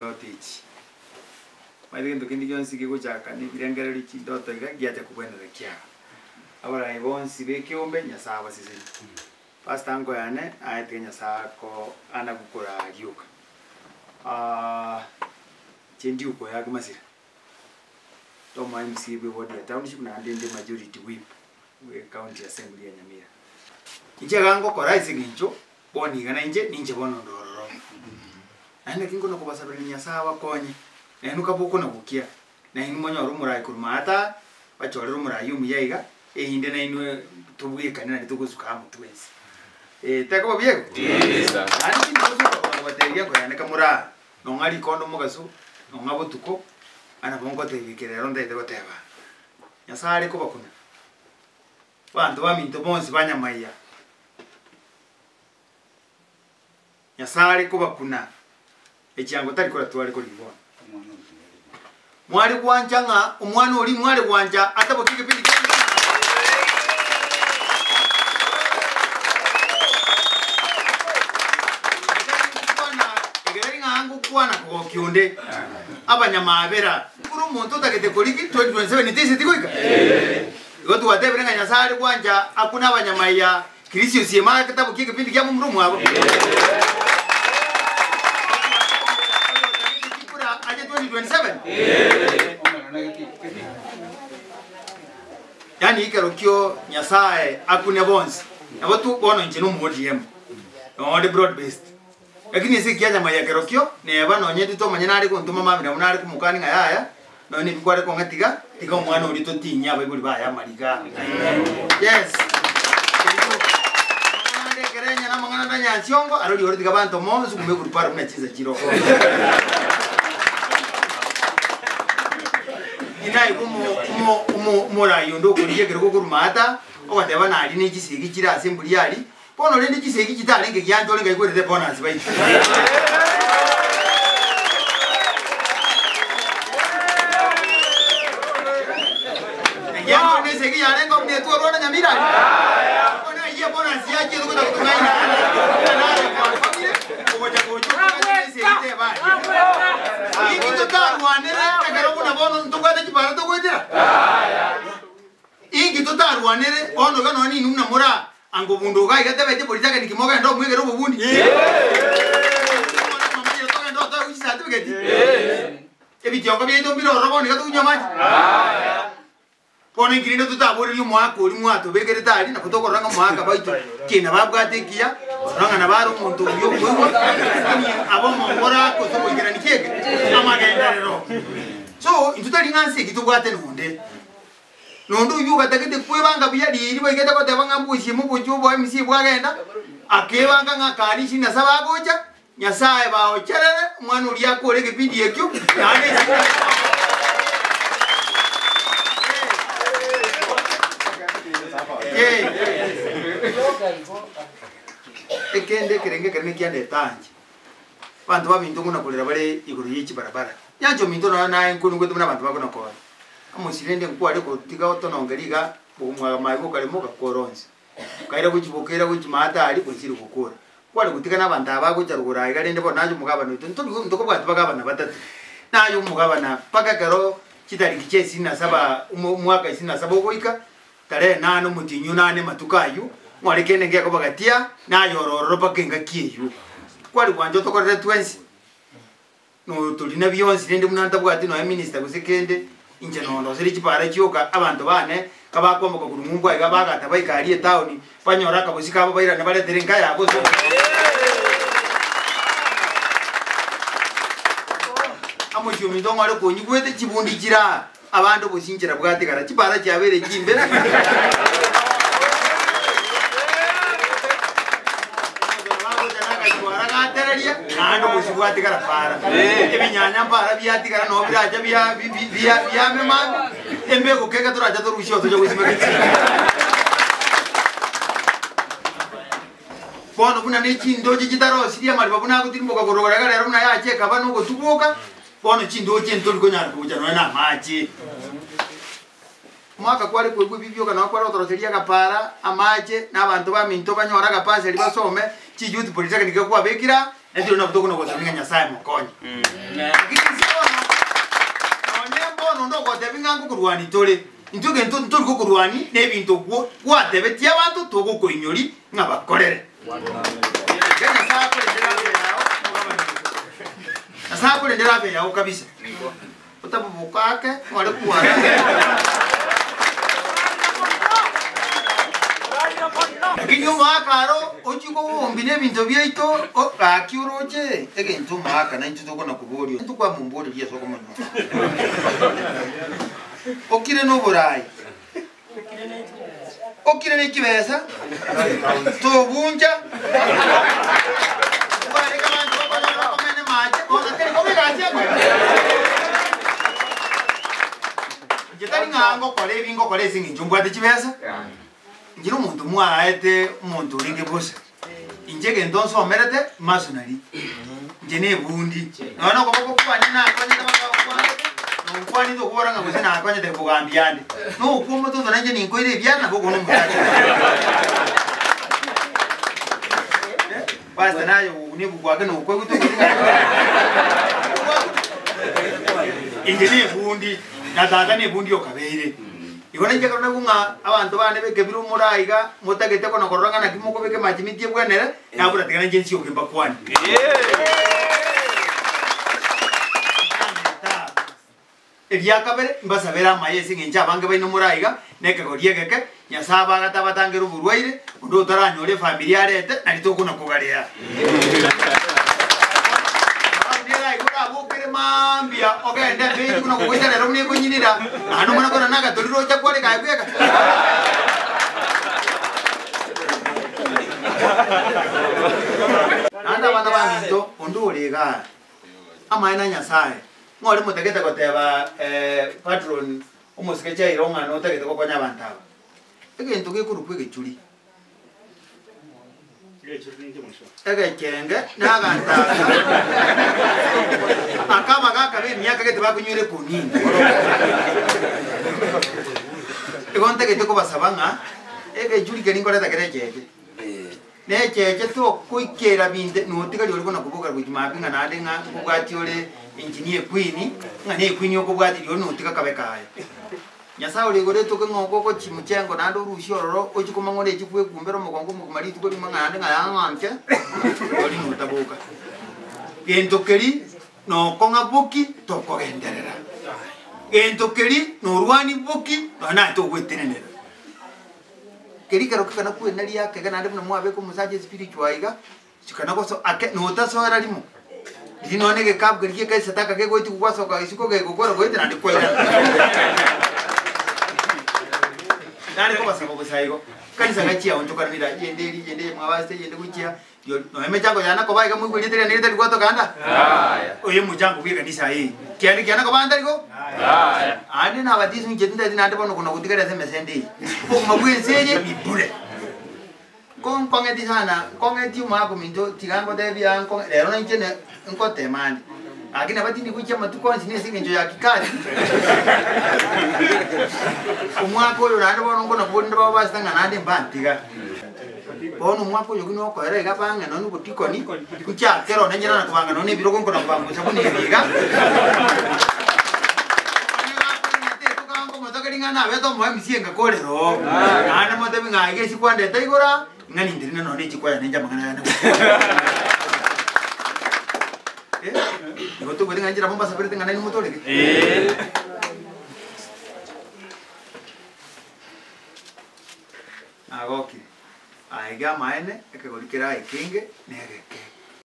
Chindoto echi. Omanyete gento kende gionsi gegochaka na ebirengererio chindoto iga giacha kobwenera kiaba. Abarai bonsi ba ekeombe Nyasae abasesenie. Pastor anko yane aye tiga Nyasae ako ana gokoraa rioka. Inche ndiuko yake masira, ndomoa MCA bwe ward ya township naende inde majority whip bwe county assembly ya Nyamira. Inche iga ngokora ase eng'encho Bono iga nainche ninche bono onde ororo. Naende naki nkona kobasaberania Nyasae abakonye, nainwe kabe okona gokia, nainwe monyore omorai korwa maate aa, bachorere omorai omuya iga, erinde nainwe tobwekane naende togosuka amo twensi. Eh, tekoba buya igo? Naende tindi gosuka kona kobatebia nkoyane kamoraa, nong'a rikondo mogaso, nong'a botuko, ng'a nabo ngotebia eke rero ntagete goteba. Nyasae are kobakuna, abanto baminto bonsi ba nyamaiya. Nyasae are kobakuna echiango tari koratware korigia bono. Mware gwancha ng'a omwana oria mware gwancha atabokie egepindi kia Ekero ng'a ngokwana kogokia onde abanyamabera ore omonto otagete korigi 2027 tese tigoika igo twatebire ng'a Nyasae are gwancha akune abanyamaiya Kristo osieme egetabu ki'egepindi kia momura omwabo. Chikura ache 2027. Yaani ekero kio Nyasae akune bonsi. Nabo tu bono inche nomo ODM. Nonde broad based. Lakini ase ekianya maya ekero kio neba nonye intwe tomanye nare gontoma mambia nabo nare komokani ng'a yaya nonye nebi kware kong'a tiga tiga omwana oria totinyie abaibori baye amariga. Yes. Amang'ana ande ekero enyene amang'ana ande anyansiongo arori ore tiga abanto monsi kume eguruparo buna chinsa chire oo. Inaigwe omo omo omo omorai onde okorigia ekero gokorwa maata ogoteba naria ne chisegi chire ase emburi aria Bono rende chisegi chitarenge giancha orenge aikwerete bonus baito. Egiancha ore nesegi yarenge buna etwarwa na Nyamira aria. Bono eyio ebonus yachiete gocha gotong'aina nare ogocha gocha otong'aine nesegi teba aria. Inki totarwanere ekero buna bono ntobwate chibara togoetera? Inki totarwanere bono iga nonya ninwe buna more aa Ango bundu iga iga tebeti bori tageniki mogende omwegere obobundi. Togende otoe chicertificate. Ebitiongo biaito mbire ororo bono iga tokonywa amache. Bono inki rende totaborerie omoaka oria mwatobekerete aria nabo tokorora ng'a omoaka baito ki nababwate ekiya orora ng'a nabo are omonto omuya okoigwa lakini abe omongora gose ogoikerani ki eke amagenderero. So intwe tari ng'a nse eki tobwate nonde. Nonde oyio ogatagete kwebanga buya riiri baigete goteba ng'a mboisie mobochie oboe MC bwagenda, akebanga ng'a kare ishirini na saba agocha, Nyasae baocherere omwana oria akore egepindi ekio, naende ishirini na saba. Eh. Ekende ekerenge ekere nekiandeta anche. Abanto baminto ng'una korera bare igoro ye chibarabara. Nyancha ominto nonya naye nkonigwete buna abanto bakona konya. Amosi rende nkware gotiga otononge riga omwaga maye gokarema ogakora onsi. Okaira gochi bokaira gochi maate aria gochire gokora. Kware gotiga na abanto aba bagocha rogoro aiga rende bono naye omogabana oito ntori ntokobwati bagabana batato. Naye omogabana mpaka ekero chitariki chia isini na saba omo omwaka isini na saba ogoika tarehe nane omotienyi onane amatuko aywo, ng'ore kende ngekoba gatia naye ore ororo mpaka engaki eywo. Kware gwancha otokorere twensi. Noyo tori na bionsi rende buna ntabwati nonya minister gose kende, inche nondoseri chipara chioka, abanto bane kabakwamboka korwa ng'umbu aiga bagata baika aria etown, banyore akabosi kabo bairane baretere enka yabo ase Amochie ominto ng'ore konyigwete chibundi chire aa, abande obosinchera bwatigara, chipara chiabeire chimbe. Gatereria naende obosi bwatigara para ebinyanya mpara biatigara noo biracha bia bi- bi- bia- biame mambia embego keke toracha torusie oo toche gosimeka chinga bono buna ne chindoche chitarosirie amariba buna agotirimboka korwa iga rero buna yacha ekaba na ogotuboka Bono chindoche ntori konyara kobucha nonya namache. Omwaka kware koigwa ebi bioka nao kware gotoroseria agapara, amache, na abanto baminto banyore agapaseri basome, chiyouth polytechnic kwabekire aa, Naintwe nabwo tokona gosaba ng'a Nyasae mokonye. Lakini inse bono, nonye bono onde ogotebi ng'a ngokorwania tore, intwe egento ntori gokorwania na ebinto gwo gwatebetie abanto togokoinyori ng'a bakorere. Iga Nyasae akorendere afya yao omogabane Nyasae akorendere afya yao kabisa. Otaboboka ake ore kwara. Lakini omoaka aro ochie kogombia na ebinto biaito o- gaki oroche egento omoaka naintwe tokona koboria intwe kwamomboreria ase okomonyora. Okire na oborai, okire ne chibesa, tobuncha, kwarenge abanto bakonyora bakomena amache, bono teri koba egasi ekero. Inche tari ng'a ngokora ebi ngokora ase eng'encho mbwate chibesa, inche na omonto mwaete omonto orenge bosa. Inche egento nsomerete masonary, inche na ebundi, nonya na okoboko kwane nakonyete bakagokwanete, nonkwanete okobora ng'a gose nakonyete kogambia ande. Na okwo omototo nainche ninkoire ebiara nabo okwo nomosacha. Pastor naye ogo na ebuku ake nokoigwete okoigwa ng'a Inche na ebundi, na tata na ebundi okabeire. Igo nainche ekero naigwa ng'a abanto bane b'ekebiro more aiga, motagete kona korora ng'a naki mokobeka emachi miti ebwenere, nabora tiga nainche nsioke mbakwane. Eria kabere, mbasabere amaya ase eng'encho abange baino more aiga, na ekegori egeke, Nyasae abagate abatangere oborwaire, onde otaranyore efamiri arete, nari tokona kogarea. Nere mambia ogende embeti buna gogoita rero buna ekonyinira, naende omwana kore nagatori roche kware kaye bweka. Naende abana baminto, onde ore igaa, amaene a Nyasae, ng'a oria motagete goteba patron omosike Jairo ng'a notagete gokonya abanto aba. Egento gekorokwa egechuri. Egechenge na aganto aka aka abagaka b'emiaka gete bakonywera ekonini. Igo ntagete kobasaba ng'a egechuri keria nkoreta kere echeche, na echeche tokoikera binte notigari ore buna koboka gochia maambia ng'a naende ng'a nkobwatia ore engineer equeen, ng'a ne equeen okobwatia rirorio notiga kabe kaye. Nyasae ore igoro etoke ng'a ogochia mochengo naende orusie ororo ochie komang'ora echi kwekumbera omogongo omogima rituko rimo ng'a naende ng'a yang'anche ori notaboka. Gento keri nokong'a boki tokogenderera. Gento keri norwani boki nonya naye togwetenenera. Keri kero kekana kwenaria akege naende buna mwabeka omosacha espiritual iga, Chikana goso ake notasoera rimo. Riria nonya na egekabu keria gieka esadaka kegoetigwa gwasoka isiko gegokora goeta naende kwairana. Nare kobasaba bosa igo. Kanisa gachia onchokananera eyende eri eyende eye mwabasete eyende gochia rio nonya emechango yana koba iga moigwe erieta riane ritari gwatoka anda? Oyo omochango bwa ekanisa eye. Kiande kiana koba ande igo? Aande nabatiswe inche tintageti naende bono kona gotigara ase emesende eye. Obogima bwa ense eye ni bure. Nko nkong'eti sana, nkong'eti omwaka ominto tiga ngotebie aa nkong'e rero nainche ne nkotema ande. Lakini nabo tindi gochia amatuko onsi na ase eng'encho ya kikazi, omwaka oyo naende bono nkona kobori nde babasete ng'a naende mbantiga. Bono omwaka oyo buna okoera iga bang'e nonye obodikoni, nchakere one nchera na kobanga nonye na ebirogo nkona kobangusa buna ebi iga. Omotoke ring'ana nabete omoe emisia engakorera oo. Naende motebi ng'a aiga esi kwandeta igoro aa, ng'a ninterine nonya ne chikwaya ninche amang'ana aya nagokwana. Eh, igo tobwate ng'a inche nabo mbasaberete ng'a nainwe motoreke. Nagokire. Aiga amaene, ekegori kere aye ekenge, na egeke.